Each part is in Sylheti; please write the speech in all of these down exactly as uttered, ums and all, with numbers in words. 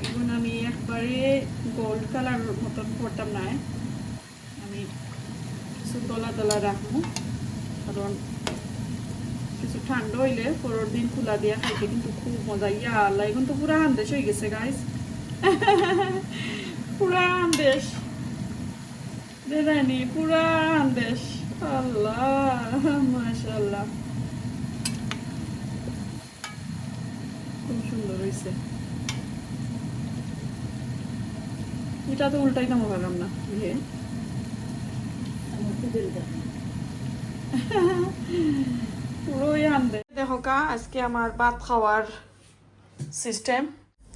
এখন আমি একবারে গোল্ড কালার মতন করতাম না, আমি কিছু দলা দলা রাখবো, কারণ কিছু ঠান্ডা হইলে পরের দিন তুলা দিয়া খাইতে কিন্তু খুব মজা। ইয়া আল্লাহ, এখন তো পুরা হান্দেশ হয়ে গেছে গাইস, পুরা হান্দেশ বেদানি, পুরা হান্দেশ। আল্লাহ, মাশাআল্লাহ, খুব সুন্দর হইছে। এটা তো উল্টাইতাম পারলাম না, ইয়ে। পুরোই আনবে। দেখো কা, আজকে আমার ভাত খাওয়ার সিস্টেম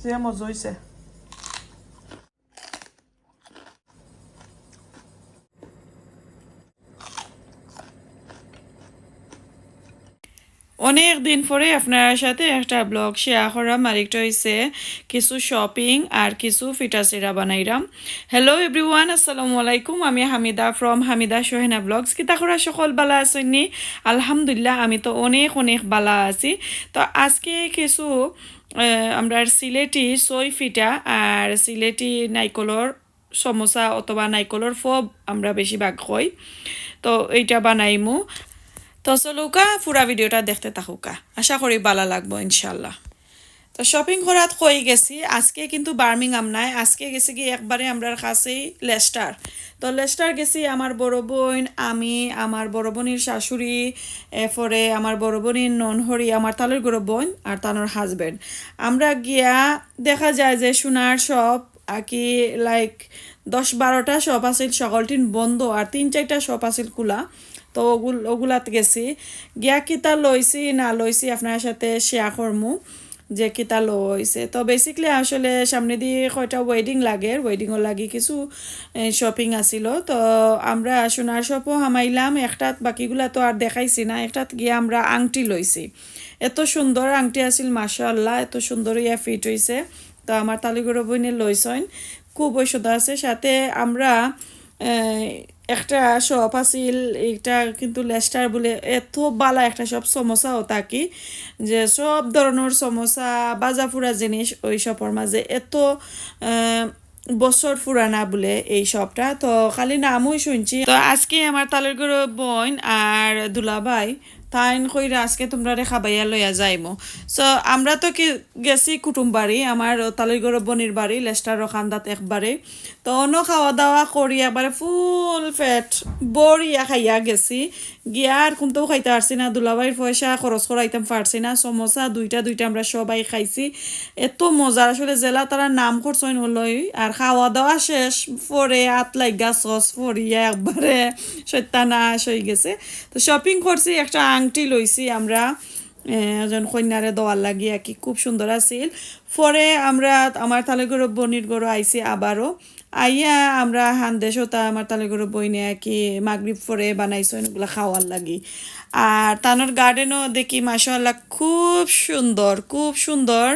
যে মজা হইছে। অনেক দিন পরে আপনার সাথে একটা ব্লগ শেয়ার করাম। আরেকটা হইছে কিছু শপিং আর কিছু ফিটা চিরা বানাইরাম। হ্যালো এভরিওয়ান, আসসালামু আলাইকুম। আমি হামিদা ফ্রম হামিদা সোহেনা ব্লগস। কিতা করা, সকল বালা আছইননি? আলহামদুলিল্লাহ, আমি তো অনেক অনেক বালা আছি। তো আজকে কিছু আহ, আমরার সিলেটি সই ফিটা আর সিলেটি নাইকলর সমোসা অথবা নাইকলর ফব আমরা বেশিরভাগ খাই। তো এইটা বানাইমু। তো চলুকা, পুরা ভিডিওটা দেখতে থাকুকা, আশা করি বালা লাগবো ইনশাল্লাহ। তো শপিং করাত কই গেছি, আজকে কিন্তু বার্মিংহাম নাই, আজকে গেছি কি একবারে আমরার কাছেই লেস্টার। তো লেস্টার গেছি আমার বড় বোন, আমি, আমার বড় বোনের শাশুড়ি, এরপরে আমার বড় বোনের ননহরি, আমার তালইর ঘরর বোন আর তানর হাজব্যান্ড। আমরা গিয়া দেখা যায় যে সোনার শপ আর কি, লাইক দশ বারোটা শপ আছিল, সকলটিন বন্ধ, আর তিন চারটা শপ আছিল খোলা। তো ওগুল ওগুলাত গেছি, গিয়া কিতা লইছি না লইছি আপনার সাথে শেয়ার করমু যে কিতা লইছে। তো বেসিক্যালি আসলে সামনেদি কয়টা ওয়েডিং লাগে, ওয়েডিংও লাগি কিছু শপিং আছিল। তো আমরা সোনার শপও হামাইলাম একটাত, বাকিগুলা তো আর দেখাইছি না। একটাত গিয়া আমরা আংটি লইছি, এত সুন্দর আংটি আছিল, মাশাআল্লাহ, এত সুন্দর ইয়া ফিট হইছে। তো আমার তালইর ঘরর বইনে লইছইন, খুব সুন্দর আছে। সাথে আমরা, এ, একটা শপ আছিল, এটা কিন্তু লেস্টার বলে, এত বালা একটা শপ, সমোসাও থাকি, যে সব ধরনের সমোসা, ভাজা ফুরা জিনিস ওই শপর মাঝে। এত, এ, বছর পুরানা বলে এই শপটা, তো খালি নামই শুনছি। তো আজকে আমার তালইর ঘরর বইন আর দুলাভাই তাইন কইরা আজকে তোমরারে খাবাইয়া লইয়া যাইমু। So আমরা তো কি গেছি কুটুম বাড়ি, আমার তালইর ঘরর বইনর বাড়ি লেস্টার রখান্দাত একবারে। তো অনো খাওয়া দাওয়া করি একবারে ফুল পেট ভরিয়া খাইয়া গেছি। গিয়া আর কুন্তাও খাইতে পারছি না, দুলাভাইর পয়সা খরচ করাইতাম পারছি না। সমোসা দুইটা দুইটা আমরা সবাই খাইছি, এত মজার। আসলে যেলা তারা নাম করছইন হলোই, আর খাওয়া দাওয়া শেষ পরে আত লাগিয়া সস পরিয়া একবারে সত্যানাশ হয়ে গেছে। তো শপিং করছি, একটা আংটি লইছি আমরা, এ, একজন কইন্যারে দেওয়ার লাগি আর কি, খুব সুন্দর আছিল। পরে আমরা আমার তালইর ঘরর বইনর ঘরো আইছি আবারও। আইয়া আমরা হান্দেশও তা আমার তালইর ঘরর বইনে আর কি মাগরিব পরে বানাইছইন ওগুলা খাওয়ার লাগি। আর তানর গার্ডেনও দেখি মাশাআল্লাহ খুব সুন্দর, খুব সুন্দর।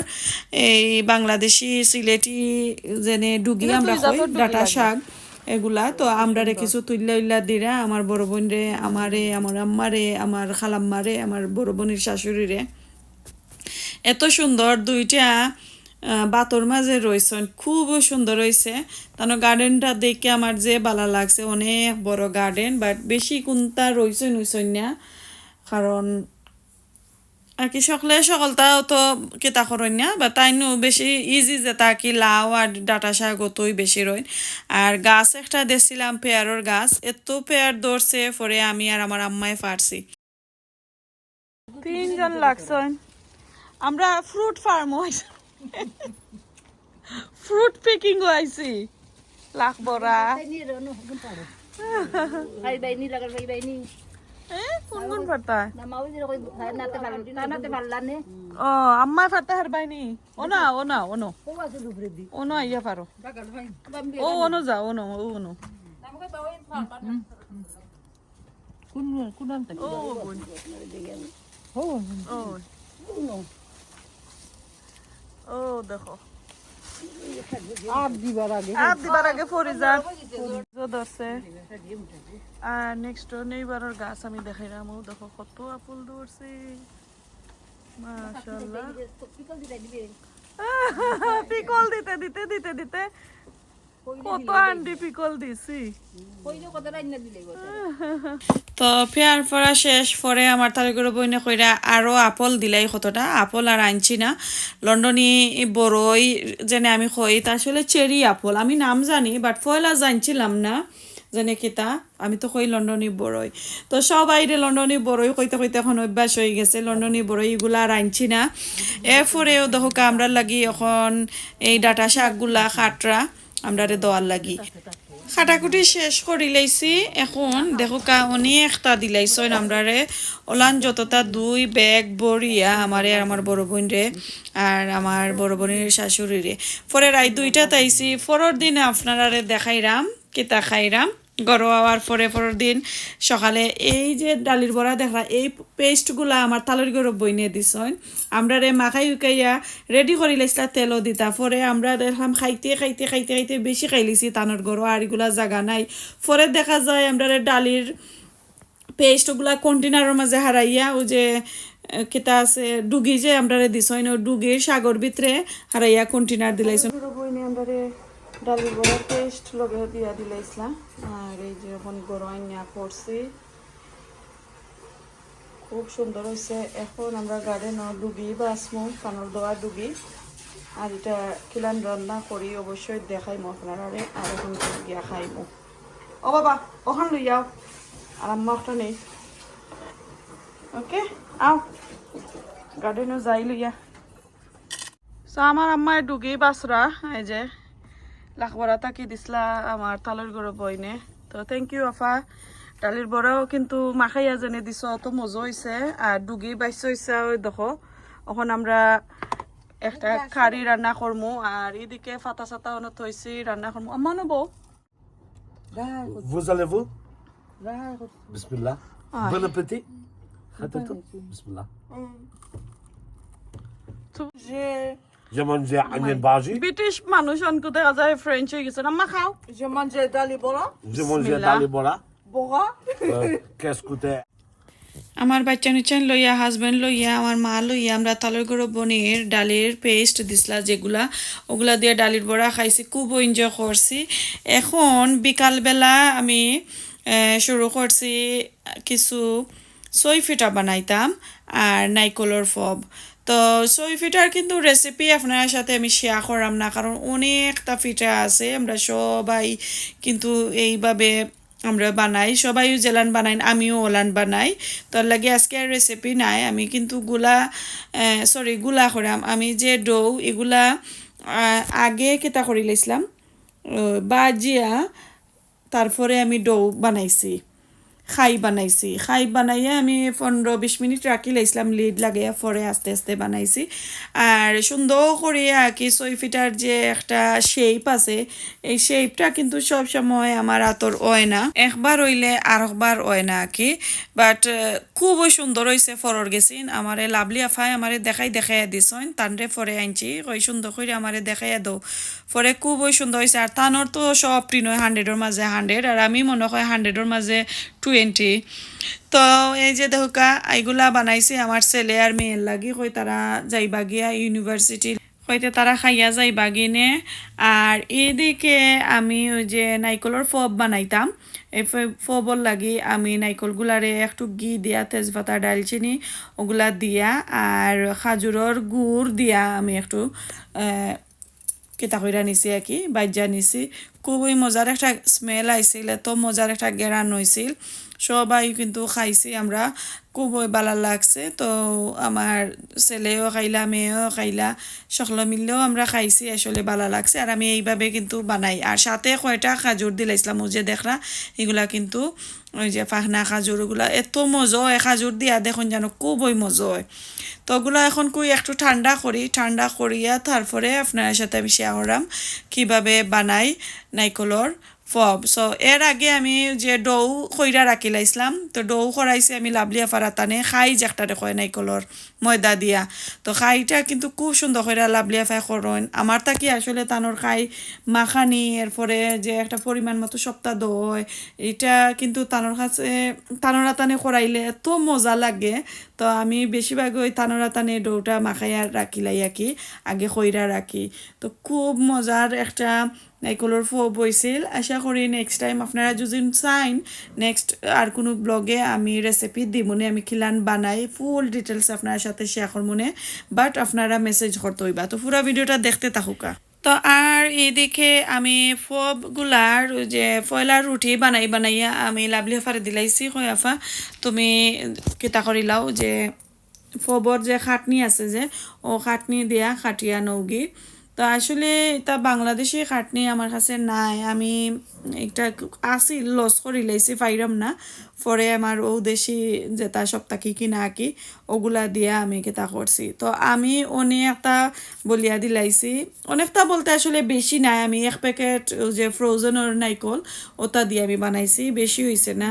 এই বাংলাদেশি, সিলেটি, যেনে ডুগি আমরা কই, ডাটা শাক, এগুলা। তো আমরারে কিছু তুইল্লা উইল্লা দিরা, আমার বড় বোনরে, আমারে, আমার আম্মারে, আমার খালাম্মারে, আমার বড় বোনর শাশুড়িরে। এত সুন্দর দুইটা, আহ, ভাতর মাঝে রইছইন, খুব সুন্দর হইছে। তানর গার্ডেনটা দেখে আমার যে বালা লাগছে, অনেক বড় গার্ডেন, but বেশি কুন্তা রইছইন হইছইন না, কারণ আর কি সকলে সকলতাও তো কিতা করইন না, বা তাইনও বেশি ইজি যেটা কি লাউ আর ডাটা শাক অতই বেশি রইন। আর গাছ একটা দেখছিলাম পেয়ারর গাছ, এত পেয়ার ধরছে, পরে আমি আর আমার আম্মায় পারছি। তিনজন লাগছইন। আমরা ফ্রুট ফার্ম হইছে, ফ্রুট পিকিং হইছি, লাখ বড়া। ভাই বাইনি লাগার ভাই বাইনি। এ, কোন কোন পারতা? না, মাউজি রে কই, নাতে পারলা, নাতে পারলা নে। ও, আম্মা পারতা হার বাইনি। ও না, ও না, ও না। ও আছে দুপুরে দি। ও না, ইয়া পারো। ও, ও না যা, ও না, ও না। কোন, কোন আনতে? ও, বোন। ও, ও। ও, দেখো। আর দিবার আগে। আর দিবার আগে পড়ি যার। পড়ি ধরছে। আর নেক্সট নেইবারর গাছ আমি দেখাইলাম। ও, দেখো, কত আপেল ধরছে। মাশাআল্লাহ। পিকল দিতে দিতে দিতে দিতে কত আন্ডি পিকল দিছি। তো ফেয়ার ফরা শেষ, পরে আমার তালইর ঘরর বইনে কইরা আরো আপল দিলাই কতটা, আপল আর আনছি না। লন্ডনি বড়ই যেনে আমি কই, তা আসলে চেরি আপল, আমি নাম জানি, but পয়লা জানছিলাম না যেনে কিতা, আমি তো কই লন্ডনি বড়ই। তো সবাইরে লন্ডনি বড়ই কইতে কইতে এখন অভ্যাস অই গেছে, লন্ডনি বড়ই ইগুলা আর আনছি না। এরপরেও দেখউক্কা আমরার লাগি এখন এই ডাটা শাকগুলা কাটরা আমরারে দেওয়ার লাগি। কাটাকুটি শেষ করি লাইছি। এখন দেখউক্কা অনেকটা দিলাইছইন আমরারে। ওলান যতটা দুই ব্যাগ ভরিয়া আমারে আর আমার বড় বইনরে আর আমার বড় বইনর শাশুড়িরে। পরে রাইত দুইটাত আইছি। পরর দিন আপনারারে দেখাইরাম কিতা খাইরাম। ঘরো আওয়ার পরে পরর দিন সকালে এই যে ডালির বড়া দেখরা, এই পেস্টগুলা আমার তালইর ঘরর বইনে দিছইন। আমরারে মাখাই উকাইয়া রেডি করি লাইছলা, তেলও দিতা। পরে আমরা দেখলাম খাইতে খাইতে খাইতে খাইতে বেশি খাইলিছি তানর ঘরো, আর ইগুলা জাগা নাই। পরে দেখা যায় আমরারে ডালির পেস্ট ওগুলা কন্টেনারর মাঝে হারাইয়া, ওই যে, আহ, কিতা আছে, ডুগি যে আমরারে দিছইন, ওই ডুগির শাকর ভিতরে হারাইয়া কন্টেনার দিলাইছইন। বইনে আমরারে ডালির বড়া পেস্ট লগে দিয়া দিলাইছলা। আর এই যে এখন গরম আইনা করছি, খুব সুন্দর হইছে। এখন আমরা গার্ডেনর ডুগি বাছমু, তানর দেওয়া ডুগি। আর এটা কিলান রান্না করি অবশ্যই দেখাইমু আপনারারে। আর এখন গিয়া খাইমু। ও বাবা, ওখান লই যাও। আর আম্মা ওখান নেই। ওকে, আও। গার্ডেনও যাই লইয়া। So, আমার আম্মায় ডুগি বাছরা, এই যে, লাখবরা থাকি দিছলা আমার তালইর ঘরর বইনে। তো, thank you, আফা। ডালির বড়াও কিন্তু মাখাইয়া যেনে দিছো, অত মজা হইছে। আর ডুগি বাইছ হইছে, ওই দেখো। এখন আমরা একটা কারি রান্না করমু, আর এদিকে ফাতা সাতা অনো থইছি, রান্না করমু। আম্মা নেবো? Vous allez-vous? Bismillah. Bon appétit. Bismillah. Je mange onion bhaji. British মানুষ অনকু দেখা যায় ফ্রেঞ্চ হয়ে গেছে। আম্মা খাও। Je mange dali bora. Je mange dali bora. Bora. Qu'est-ce que t'es? আমার বাচ্চা নিচ্ছেন লইয়া, হাজবেন্ড লইয়া, আমার মা লইয়া, আমরা তালইর ঘরর বইনর ডালির পেস্ট দিছলা যেগুলা, ওগুলা দিয়া ডালির বড়া খাইছি, খুব এনজয় করছি। এখন বিকালবেলা আমি, আহ, শুরু করছি কিছু সই ফিটা বানাইতাম আর নাইকলর ফব। তো সই ফিটার কিন্তু রেসিপি আপনার সাথে আমি শেয়ার করাম না, কারণ অনেকটা ফিটা আছে, আমরা সবাই কিন্তু এইভাবে আমরা বানাই, সবাইও যেলান বানাইন, আমিও ওলান বানাই। তো এর লাগি আজকে আর রেসিপি নাই। আমি কিন্তু গুলা, আহ, সরি, গুলা করাম, আমি যে ডো, এগুলা, আহ, আগে কিতা করি লাইছিলাম, আহ, বাজিয়া তারপরে আমি ডো বানাইছি, খাই বানাইছি। খাই বানাইয়া আমি পনেরো বিশ মিনিট রাখি লাইছিলাম লিড লাগাইয়া, পরে আস্তে আস্তে বানাইছি। আর সুন্দর করিয়া আর কি সই ফিটার যে একটা শেপ আছে, এই শেপটা কিন্তু সব সময় আমার আতর অয় না, একবার অইলে আরকবার অয় না আর কি। বাট, আহ, খুবই সুন্দর হইছে ফরর গেছিন। আমারে লাভলি আফায় আমারে দেখাই দেখাইয়া দিছইন, তানরে পরে আনছি, কই সুন্দর করি আমারে দেখাইয়া দেও। পরে খুবই সুন্দর হইছে। আর তানর তো সব টিনয় হান্ড্রেডর মাঝে হান্ড্রেড, আর আমি মনে হয় হান্ড্রেডর মাঝে টোয়েন্টি। তো এই যে দেখুক্কা, এইগুলা বানাইছি আমার ছেলে আর মেয়ের লাগি, কই তারা যাইবা গিয়া ইউনিভার্সিটি, কইতে তারা খাইয়া যাইবা গিনে। আর এদিকে আমি ওই যে নাইকলর ফব বানাইতাম, এই ফ-, ফবর লাগি আমি নাইকলগুলারে একটু ঘি দিয়া, তেজপাতা, ডালচিনি ওগুলা দিয়া আর খাজুরর গুড় দিয়া আমি একটু, আহ, কিতা কইরা নিছি আর কি, বাইজা নিছি। খুবই মজার একটা স্মেল আইছিল, এত মজার একটা গেরান হইছিল। সবাই কিন্তু খাইছি আমরা, খুবই ভালা লাগছে। তো আমার ছেলেও খাইলা, মেয়েও খাইলা, সকলে মিললেও আমরা খাইছি, আসলে ভালা লাগছে। আর আমি এইভাবে কিন্তু বানাই। আর সাথে কয়টা খাজুর দিলাইছিলাম, ওই যে দেখরা, এগুলা কিন্তু ওই যে ফাহনা খাজুর, ওগুলা এত মজা হয় খাজুর দিয়া, দেখুন যেন খুবই মজা হয়। তো ওগুলা এখন কই একটু ঠান্ডা করি, ঠান্ডা করিয়া তারপরে আপনার সাথে আমি শেয়ার করাম কিভাবে বানাই নাইকলর ফব। So, এর আগে আমি যে ডো কইরা রাখিলাইছিলাম, তো ডো করাইছি আমি লাভলি আফার আতানে, খাই যেটারে কয় নাইকলর ময়দা দিয়া। তো খাইটা কিন্তু খুব সুন্দর কইরা লাভলি আফায় করইন। আমার থাকি আসলে তানর খাই মাখানি, এরপরে যে একটা পরিমাণ মতো সবতা দই, ইটা কিন্তু তানর কাছে, তানর আতানে করাইলে এত মজা লাগে। তো আমি বেশিরভাগ ওই তানর আতানে ডোটা মাখাইয়া রাখিলাই আর কি, আগে কইরা রাখি। তো খুব মজার একটা নাইকলর ফোব অইছিল। আশা করি next time আপনারা যদি চাইন, next আর কুনু vlog-এ আমি recipe দিমুনে, আমি কিলান বানাই, full details আপনার সাথে share করমুনে, but আপনারা message করতে অইবা। তো পুরা video-টা দেখতে থাকুকা। তো আর এইদিকে আমি ফোবগুলার ওই যে পয়লা রুটি বানাই বানাইয়া আমি লাভলি আফারে দিলাইছি, কই আফা, তুমি কিতা করিলাও যে ফোবর যে খাটনি আছে যে, ও খাটনি দিয়া খাটিয়া নৌগি। তো আসলে এটা বাংলাদেশি খাটনি আমার কাছে নাই, আমি একটা আছিল loss করি লাইছি, পাইরাম না। পরে আমার ও দেশি যেটা সব থাকি কিনা আর কি, ওগুলা দিয়া আমি কিতা করছি। তো আমি অনেকটা বলিয়া দিলাইছি, অনেকটা বলতে আসলে বেশি নাই, আমি এক প্যাকেট ওই যে ফ্রোজেনর নাইকল, ওটা দিয়ে আমি বানাইছি, বেশি হইছে না।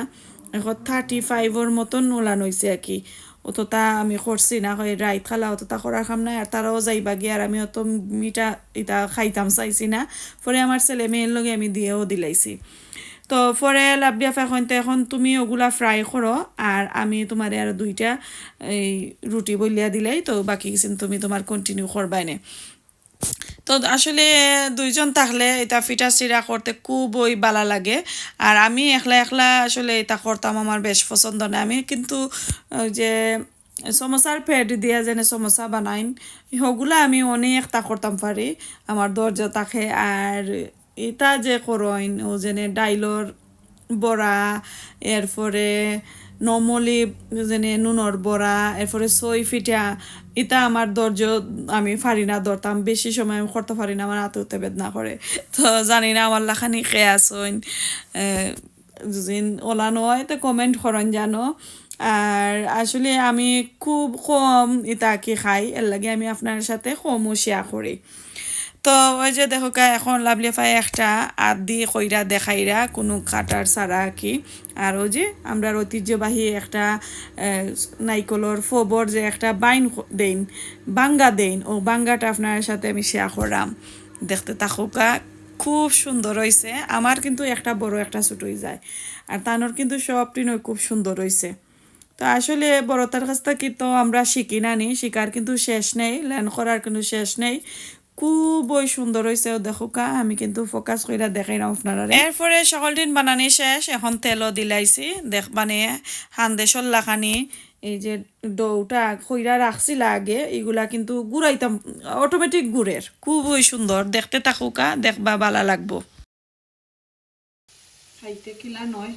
এখন থার্টি ফাইভর মতন ওলান হইছে আর কি। অতটা আমি করছি না, হয় রাইত খালা অতটা করার কাম নাই, আর তারাও যাইবা গিয়া, আর আমি অত মিঠা ইটা খাইতাম চাইছি না। পরে আমার ছেলে মেয়ের লগে আমি দিয়েও দিলাইছি। তো পরে লাভলি আফায় কইন, "তো এখন তুমি ওগুলা ফ্রাই করো, আর আমি তোমারে আরো দুইটা এই রুটি বলিয়া দিলাই, তো বাকি কিছু তুমি তোমার কন্টিনিউ করবায় নে।" তো আসলে দুইজন থাকলে এটা ফিটা সিরা করতে খুবই ভালা লাগে। আর আমি একলা একলা আসলে এটা করতাম, আমার বেশ পছন্দ না। আমি কিন্তু ওই যে সমোসার প্যাড দিয়া যেন সমোসা বানাইন, হগুলা আমি অনেকটা করতাম পারি, আমার ধৈর্য থাকে। আর এটা যে করইন, ও যেন ডাইলর বড়া, এরপরে নমলি যেনে নুনর বড়া, এরপরে সই পিঠা, ইটা আমার ধৈর্য, আমি পারি না ধরতাম, বেশি সময় আমি করতে পারি না, আমার আতে উতে বেদনা করে। তো জানি না আমার লাখানি কে আছইন, এ, যদি ওলা নয় তো কমেন্ট করইন জানো। আর আসলে আমি খুব কম ইটা কি খাই, এর লাগি আমি আপনার সাথে কমও শেয়ার করি। তো ওই যে দেখো কা, এখন লাভলি আফায় একটা আদি কইরা দেখাইরা, কোনো কাটার ছাড়া আর কি। আর ওই যে আমরার ঐতিহ্যবাহী একটা, আহ, নাইকলর ফোবর যে একটা বাইন ক-, দেইন, বাঙ্গা দেইন, ও বাঙ্গাটা আপনার সাথে আমি শেয়ার করাম। দেখতে থাকো কা, খুব সুন্দর হইছে। আমার কিন্তু একটা বড় একটা ছোট হয়ে যায়, আর তানোর কিন্তু সব টিনই খুব সুন্দর হইছে। তো আসলে বড়তার কাছ থাকি তো আমরা শিখি না নি, শিখার কিন্তু শেষ নেই, লার্ন করার কিন্তু শেষ নেই। খুবই সুন্দর হইছে, ও দেখো কা, আমি কিন্তু ফোকাস কইরা দেখাইরাম আপনারারে। এরপরে সকল দিন বানানি শেষ, এখন তেলও দিলাইছি, দেখবানে হান্দেশর লাখানি, এই যে ডোটা কইরা রাখছিলা আগে, ইগুলা কিন্তু গুড়াইতাম, অটোমেটিক গুড়ের, খুবই সুন্দর, দেখতে থাকো কা, দেখবা ভালা লাগবো। খাইতে কিলা নয়,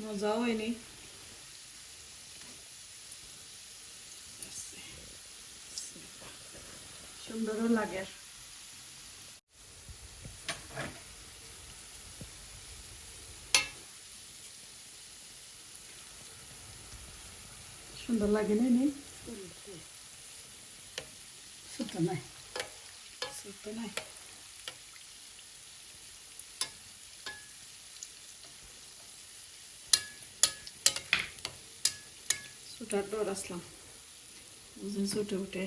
মজাও হয়নি, সুন্দরও লাগে। সুন্দর লাগে না নি? সুতো নাই, সুতো নাই। সুতার ডর আসলাম, বুঝুন, সুটে উঠে।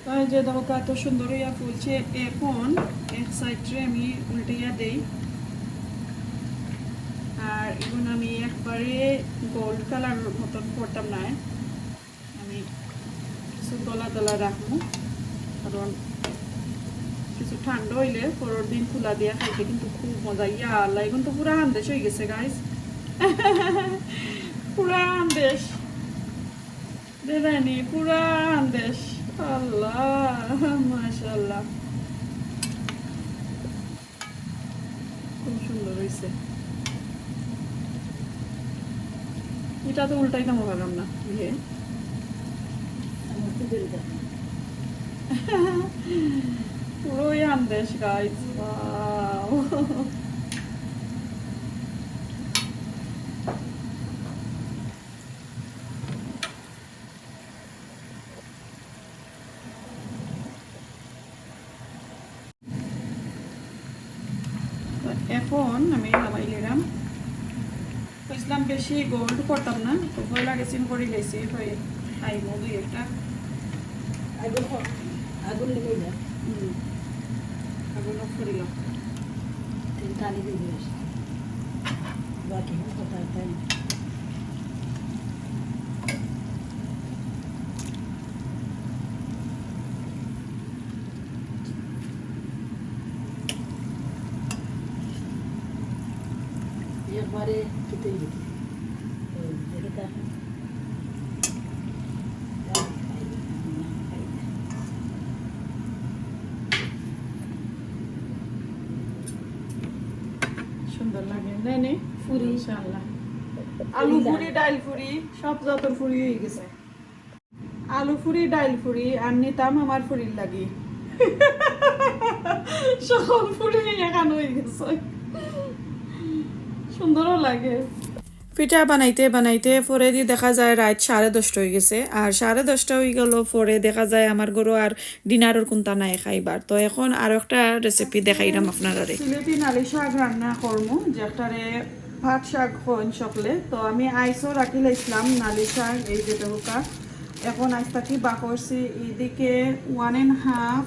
তো এই যে দেখো, কত সুন্দর হইয়া ফুলছে। এখন এক সাইডে আমি উল্টাইয়া দেই, আর এখন আমি একবারে গোল্ড কালার মতন করতাম না, আমি কিছু দলা দলা রাখবো, কারণ কিছু ঠান্ডা হইলে পরের দিন তুলা দিয়া খাইতে কিন্তু খুব মজা। ইয়া আল্লাহ, এখন তো পুরা হান্দেশ হয়ে গেছে গাইস, পুরা হান্দেশ। দেদানি পুরা আন্দেশ। আল্লাহ, মাশাআল্লাহ, খুব সুন্দর হইছে। এটা তো উল্টাইতাম পারলাম না, ইয়ে। পুরোই আন্দেশ গাইস, ওয়াও। এখন আমি নামাই নিলাম। কইছিলাম বেশি গোল্ড করতাম না, তো পয়লা গেছিন করি লাইছি, হয় খাইমু দুই একটা। আগুন খ-, আগুন নিভে যা। হুম। আগুন off করিলাম। তেল টানি দিবি বেশি। বাকি কথা তাই। একবারে খেতে দিতে। ওই, দেখে তো এখন। সুন্দর লাগে, না নি? ফুরি। ইনশাআল্লাহ। আলু ফুরি, ডাইল ফুরি, সব জাতর ফুরি হয়ে গেছে। আলু ফুরি, ডাইল ফুরি, আর নিতাম আমার ফুরির লাগি। সকল ফুরি এখান হয়ে গেছে। সুন্দরও লাগে। পিঠা বানাইতে বানাইতে পরে দি দেখা যায় রাইত সাড়ে দশটা হয়ে গেছে। আর সাড়ে দশটা হয়ে গেল পরে দেখা যায় আমার ঘরো আর ডিনারর কোনটা নাই খাইবার। তো এখন আরো একটা রেসিপি দেখাইলাম আপনারারে। সিলেটি নালি শাক রান্না করমু, যেটারে পাট শাক কইন সকলে। তো আমি আইসও রাখি লাইছিলাম নালি শাক, এই যেটা হোকা। এখন আস্তা কি বাকরছি, এইদিকে ওয়ান অ্যান্ড হাফ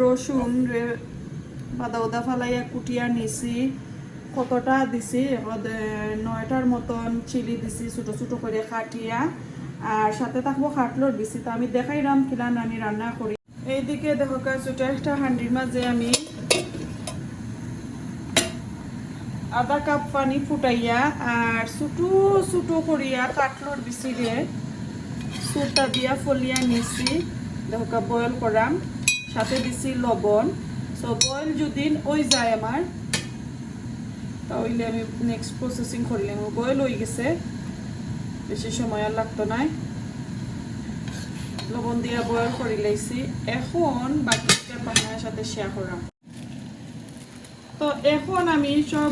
রসুন রে বাদা উদা ফালাইয়া কুটিয়া নিছি। কতটা দিছি, এখন, এ, নয়টার মতন চিলি দিছি ছোট ছোট করে কাটিয়া। আর সাথে থাকবো কাটলর বিচি। তো আমি দেখাইলাম কিলা আমি রান্না করি। এইদিকে দেখো কা, ছোট একটা হান্ডির মাঝে আমি আধা কাপ পানি ফুটাইয়া আর ছোট ছোট করিয়া কাটলর বিচিরে সুতা দিয়া ফলিয়া নিছি। দেখো কা, বয়েল করাম, সাথে দিছি লবণ। So বয়েল যদি ওই যায় আমার, তাহলে আমি নেক্সট প্রসেসিং করিলাম। বয়েল হয়ে গেছে, বেশি সময় আর লাগতো নাই। লবণ দিয়া বয়েল করি লাইছি। এখন বাকি আপনার সাথে শেয়ার করাম। তো এখন আমি সব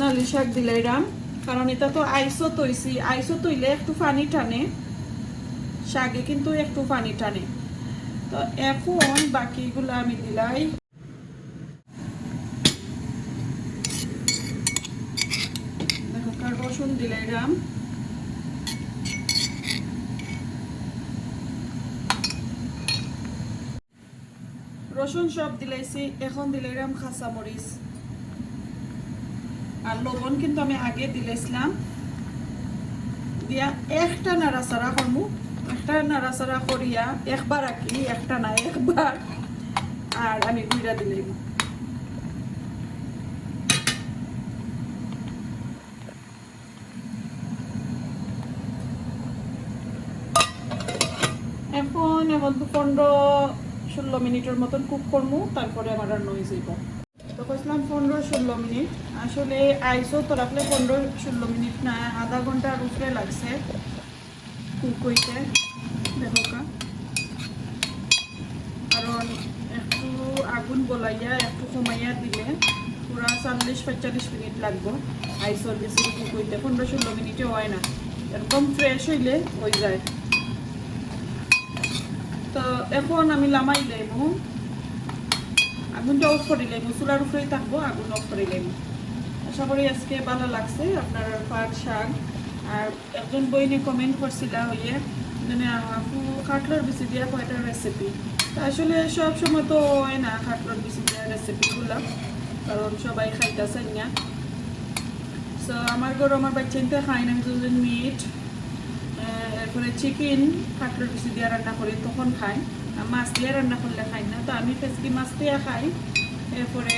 নালি শাক দিলাইরাম, কারণ এটা তো আইসও তৈছি, আইসও তৈলে একটু পানি টানে, শাকে কিন্তু একটু পানি টানে। তো এখন বাকিগুলো আমি দিলাই। দেখো, কার রসুন দিলাইরাম। রসুন সব দিলাইছি, এখন দিলাইরাম কাঁচামরিচ। আর লবণ কিন্তু আমি আগে দিলাইছিলাম। দিয়া একটা নাড়াচাড়া করমু, একটা নাড়াচাড়া করিয়া একবার আর কি, একটা না একবার, আর আমি গুইড়া দিলাইমু। এখন, এখন তো পনেরো ষোলো মিনিটের মতন কুক করমু, তারপরে আমার রান্না হয়ে যাইব। তো কইছিলাম পনেরো ষোলো মিনিট, আসলে আইসও তো রাখলে পনেরো ষোলো মিনিট না, আধা ঘন্টার উপরে লাগছে কুক হইতে। দেখো কা, কারণ একটু আগুন বলাইয়া একটু কমাইয়া দিলে পুরা চল্লিশ পঁয়তাল্লিশ মিনিট লাগবো আইসর গেছে কুক হইতে, পনেরো ষোলো মিনিটে হয় না, একদম ফ্রেশ হইলে হয়ে যায়। তো এখন আমি লামাই লাইমু, আগুনটা অফ করি লাইমু, চুলার উপরেই থাকবো, আগুন অফ করি লাইমু। আশা করি আজকে ভালো লাগছে আপনার পাট শাক। আর একজন বইনে কমেন্ট করছিলা হইয়ে, মানে, আপু কাটলর বিচি দিয়া কয়টা রেসিপি। তো আসলে সব সময় তো হয় না কাটলর বিচি দিয়া রেসিপিগুলো, কারণ সবাই খাইতা চাই না। তো আমার ঘরে আমার বাচ্চাইন্তে খায় না, আমি দুদিন মিট, এরপরে চিকেন কাটলর বিচি দিয়া রান্না করি, তখন খায়। আর মাছ দিয়া রান্না করলে খায় না। তো আমি ফেসকি মাছ দিয়া খাই। এরপরে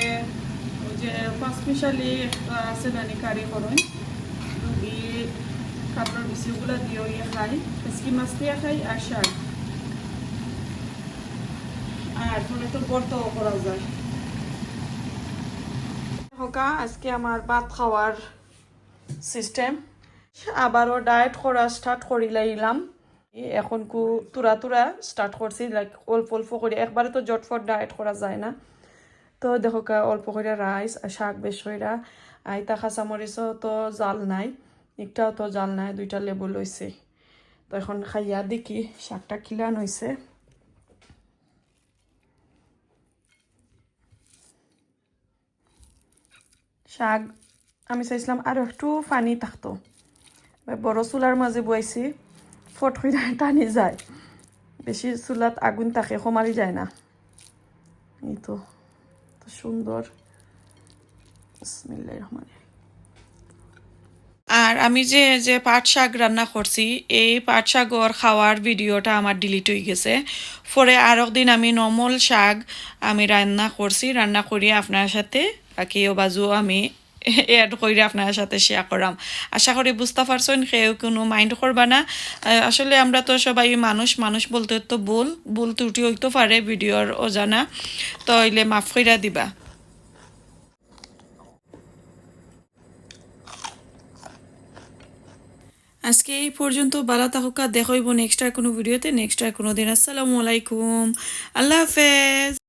ওই যে পাঁচমিশালি একটা আছে নানি কারি করুন, রুগী কাটলর বিচি ওগুলা দিয়েও ইয়ে খাই, ফেসকি মাছ দিয়া খাই আর শাক। আর ফলে তো ভর্তাও করা যায়। হোকা, আজকে আমার ভাত খাওয়ার সিস্টেম। আবারও ডায়েট করা স্টার্ট করি লাইলাম। এখন কু তুরা তুরা স্টার্ট করছি, লাইক, অল্প অল্প করে, একবারে তো জটফট ডায়েট করা যায় না। তো দেখো কা, অল্প করে রাইস আর শাক বেশ কইরা, আইতা কাঁচামরিচও তো জাল নাই, একটাও তো জাল নাই, দুইটা লেবু লইছে। তো এখন খাইয়া দেখি শাকটা কিলান হইছে। শাক আমি চাইছিলাম আর একটু পানি থাকতো। এবার বড় চুলার মাঝে বইছি, ফট কইরা টানি যায়, বেশি চুলাত আগুন থাকে, কমালি যায় না। এই তো, তো সুন্দর। বিসমিল্লাহির রহমানির রহিম। আর আমি যে, যে পাট শাক রান্না করছি, এই পাট শাকর খাওয়ার ভিডিওটা আমার ডিলিট হয়ে গেছে। পরে আরক দিন আমি নর্মাল শাক আমি রান্না করছি, রান্না করি আপনার সাথে বাকি ও বাজু আমি অ্যাড করি আপনার সাথে শেয়ার করাম। আশা করি বুঝতে পারছেন, কেউ কোনো মাইন্ড করবা না। আহ, আসলে আমরা তো সবাই মানুষ, মানুষ বলতে তো ভুল, ভুল ত্রুটি হইতে পারে ভিডিওর অজানা, তো হইলে মাফ কইরা দিবা। আজকে এই পর্যন্ত, বালা থাকুকা, দেখা হইব নেক্সট আর কোনো ভিডিওতে, নেক্সট আর কোনো দিন। আসসালামু আলাইকুম, আল্লাহ হাফেজ।